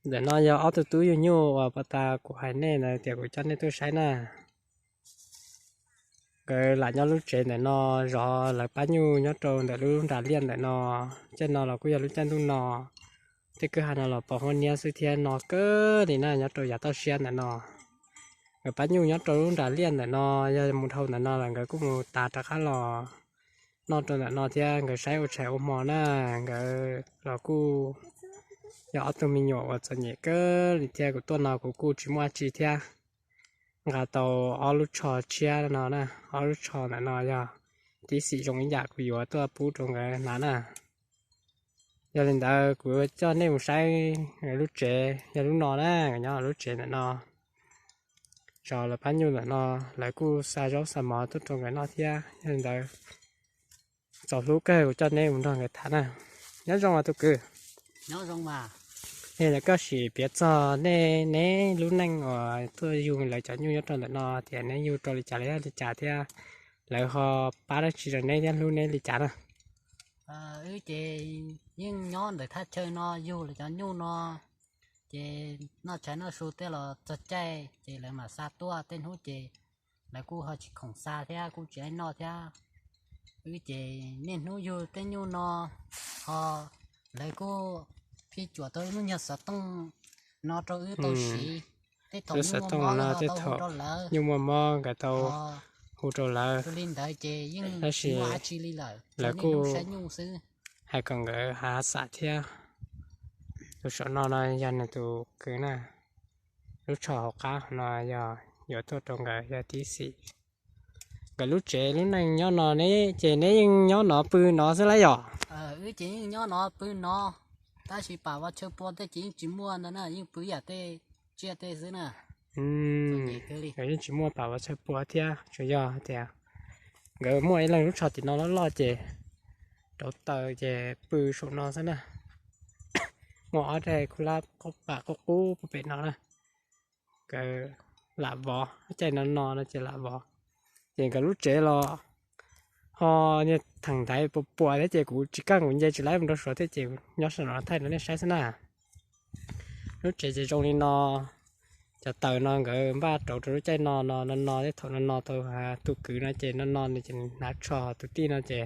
Ntawm no yog ob tug tub yug nyuj uas puag ta kuv hais nej ntawd tias kuv coj nej tuaj saib na. Nkawd lam nyob lub tsev ntawm no zov lawv pab nyuj nyob rau ntawm lub nram liaj ntawm no. Caij no los kuj yog lub caij ntuj no, tej kwj ha no los pos huab niab xwb thiab no kawg li na nyob rau yav toj siab ntawm no. Nkawd pab nyuj nyob rau lub nram liaj ntawm no, yog mus dhau ntawm no lawm nkawd kuj mus tav rov qab los noj rau ntawm no thiab. Nkawd saib ua tshais ua hmo na, nkawd los kuj yog ob tug me nyuam uas txom nyem kawg li thiab. Kuv tuaj no kuv kuj tsis muaj dab tsi thiab, nqa tau ob lub tsho tshiab no na, ob lub tsho ntawm no yog tib xim zoo ib yam kuv yuav tuaj pub rau nkawd hnav na. Yog li ntawd kuv coj nej mus saib lub tsev yog lub no na, nkawd nyob lub tsev ntawm no. Zov lawv pab nyuj ntawm no, lawv kuj xa zaub xa mov tuaj rau nkawd noj thiab. Yog li ntawd txaus hlub kawg, kuv coj neb mus nrog nkawd tham na. Nyob zoo os tus kwv. Yog lawv koj sim piav txog nej, neb lub neej uas tuaj yug lawv cov nyuj nyob rau ntawm no tias neb yug rau li cas li cas thiab, lawv ho pab dab tsi rau neb thiab hlub neb li cas na? Wb ces yeej nyob ntawm thaj chaw no yug lawv cov nyuj no, ces noj tshav noj su tej los txog caij ces lawv mam xa tuaj. Tej hnub ces lawv kuj ho tsis khoom xa thiab kuj tsis laib noj thiab. Wb ces niaj hnub yug tej nyuj no, ho lawv kuj phij cuam tau ib lub nyuag xov tooj no rau wb tau siv. Tej thaum nyuj muaj mob no tej thaum nyuj muaj mob nkawd tau hu rau lawv. Li ntawd ces yeej tsis muaj dab tsi li lawm, lawv kuj saib nyuj xwb. Hais kom nkawd hav xam thiab. Tus saum no no yog nws tus kwv na. Lub tsho hauv qab no yog yuav tuaj rau nkawd yog tib xim. Nkawd lub tsev lub neej nyob no ne, ces neb yeej nyob no pw no xwb lawm yom? Wb ces yeej nyob no pw no, tab sis pam vaj tshaw pua tej ces yeej tsis muaj ntawd na, yeej pw yam tej tsiaj tej xwb na. Nkawd yeej tsis muaj pam vaj tshaw pua thiab, tsuas yog tias nkawd muaj ib leeg lub tsho tim no loj loj ces rauv taws ces pw saum no xwb na. Muaj ob daig khuj lab pam qub qub puag pem no na. Nkawd lam vov, caij no no no ces lam vov. Ces nkawd lub tsev los ho niag theem ntaiv puas puas thiab ces kuv tsis kaj kuv nce tsis laib mus rau suav thiab ces nyob saum no thaij rau nej saib xwb na. Lub tsev ces zoo li no. Cov taws no nkawd npaj rauv rau lub caij no no no no, tej thaum no no tau tus kwv no ces no no nws ces hnav tsho, tus tij no ces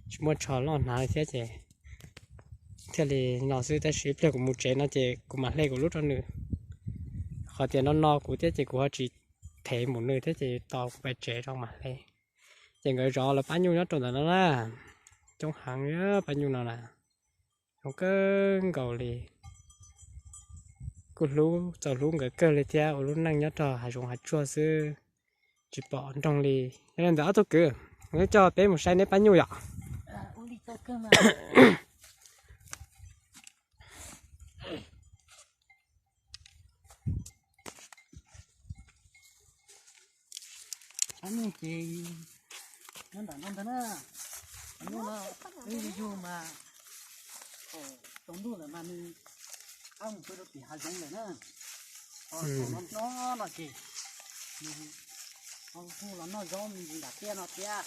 tsis muaj tsho loj hnav li thiab ces thiaj li no xwb. Tab sis ib pliag kuv mus tsev no ces kuv mam hle kuv lub rau nws. Qhov tias no no kuv thiab ces kuv ho tsis thev mus nws thiab ces tos kuv pais tsev rau mam hle. Ces nkawd zov lawv pab nyuj nyob rau ntawm no na, coob heev pab nyuj no na, zoo kawg nkaus li. Kuj hlub, txaus hlub nkawd kawg li thiab, ua lub neej nyob rau hav zoov hav tsuag xwb, tsis pom nroog li. Yog li ntawd ob tug kwv, kuv coj peb mus saib neb pab nyuj yom. Pab nyuj ces nyob ntawm no ntag na. Pab nyuj no wb yug yug mas thaum tsaus ntuj lawm mas nws rov qab mus pw rau tim hav zoov lawm na. Ho thaum no no no ces nws ho hu los noj zaub me ntsis nram tiaj no thiab.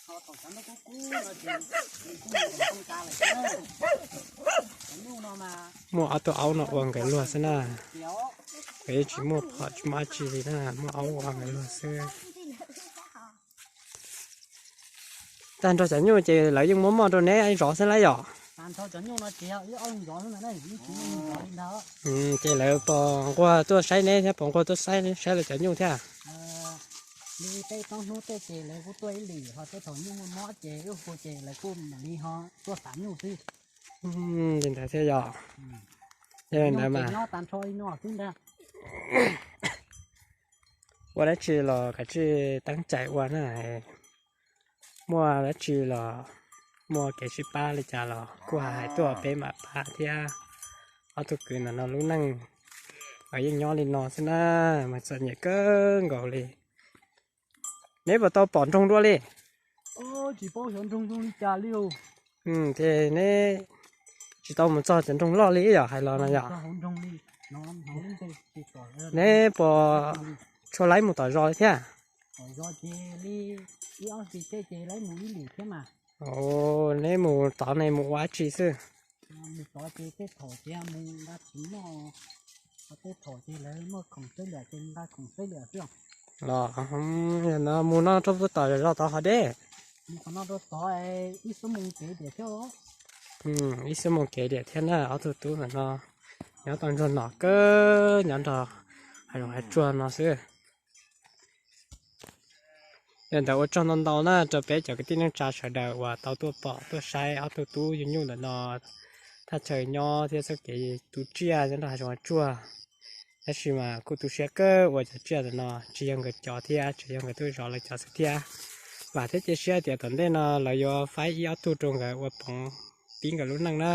Ho thaum cov ntuj kub kub no ces nws kuj mus tom tooj tas lawm thiab. Cov nyuj no mas muaj ob tug aub no ua nkawd luag xwb na. Nkawd yeej tsis muaj phom tsis muaj dab tsi li na, muaj aub ua nkawd luag xwb. Tag nrho cov nyuj ces lawv yeej muab moj rau neb zov xwb lawm yom? Ces lawv pos nquag tuaj saib neb thiab pos nquag tuaj saib, saib lawv cov nyuj thiab? Li tej tsob hnub tej ces lawv kuj tuaj ib lwm, ho tej thaum nyuj muaj mob ces wb hu ces lawv kuj mam li ho tuaj xav nyuj xwb. Li ntawd thiab yom? Yog li ntawd mas ua dab tsi los kav tsij teeb cai ua na. Muaj dab tsi los muaj kev sib pab li cas los kuj hais tuaj peb mam pab thiab. Ob tug kwv ntawm no lub neej los yeej nyob li no xwb na, mas txom nyem kawg nkaus li. Neb puas tau pom nroog dua li? Tsis paub xyov nroog zoo li cas li. Ces neb tsis tau mus txog cov nroog loj li yom, hais los no yom? Neb puas tshua laib mus tom zos thiab? Neb mus tod ne mus ua dab tsi xwb? Mus tod ces tej thaum ces mus nqa tsis noj, ho tej thaum ces lawv muaj khoom xwb liam ces nqa khoom xwb liam xwb. Los, yog no mus noj rau puag tom zos zos tod ho deb. Mus qhov no rau tod ib xuab moos kev diam thiab. Ib xuab moos kev diam thiab na. Ob tug tub ntawm no nyob tau ntsuag nom kawg nyob nrog hav zoov hav tsuag no xwb. Yog ntawd ua tsaug ntau ntau na rau peb cov kwv tij neej tsa sawv daws uas tau tuaj pom tuaj saib ob tug tub yug nyuj ntawm no. Thaj chaw nyob thiab txoj kev tu tsiaj nyob nrog hav zoov hav tsuag. Tab sis mas kuj tu siab kawg uas cov tsiaj ntawm no tsis yog nkawd cov thiab, tsuas yog nkawd tuaj zov lawv cov xwb thiab. Vam thiab cia siab tias tom ntej no lawv yuav faib ib ob tug rau nkawd ua poov pib nkawd lub neej na.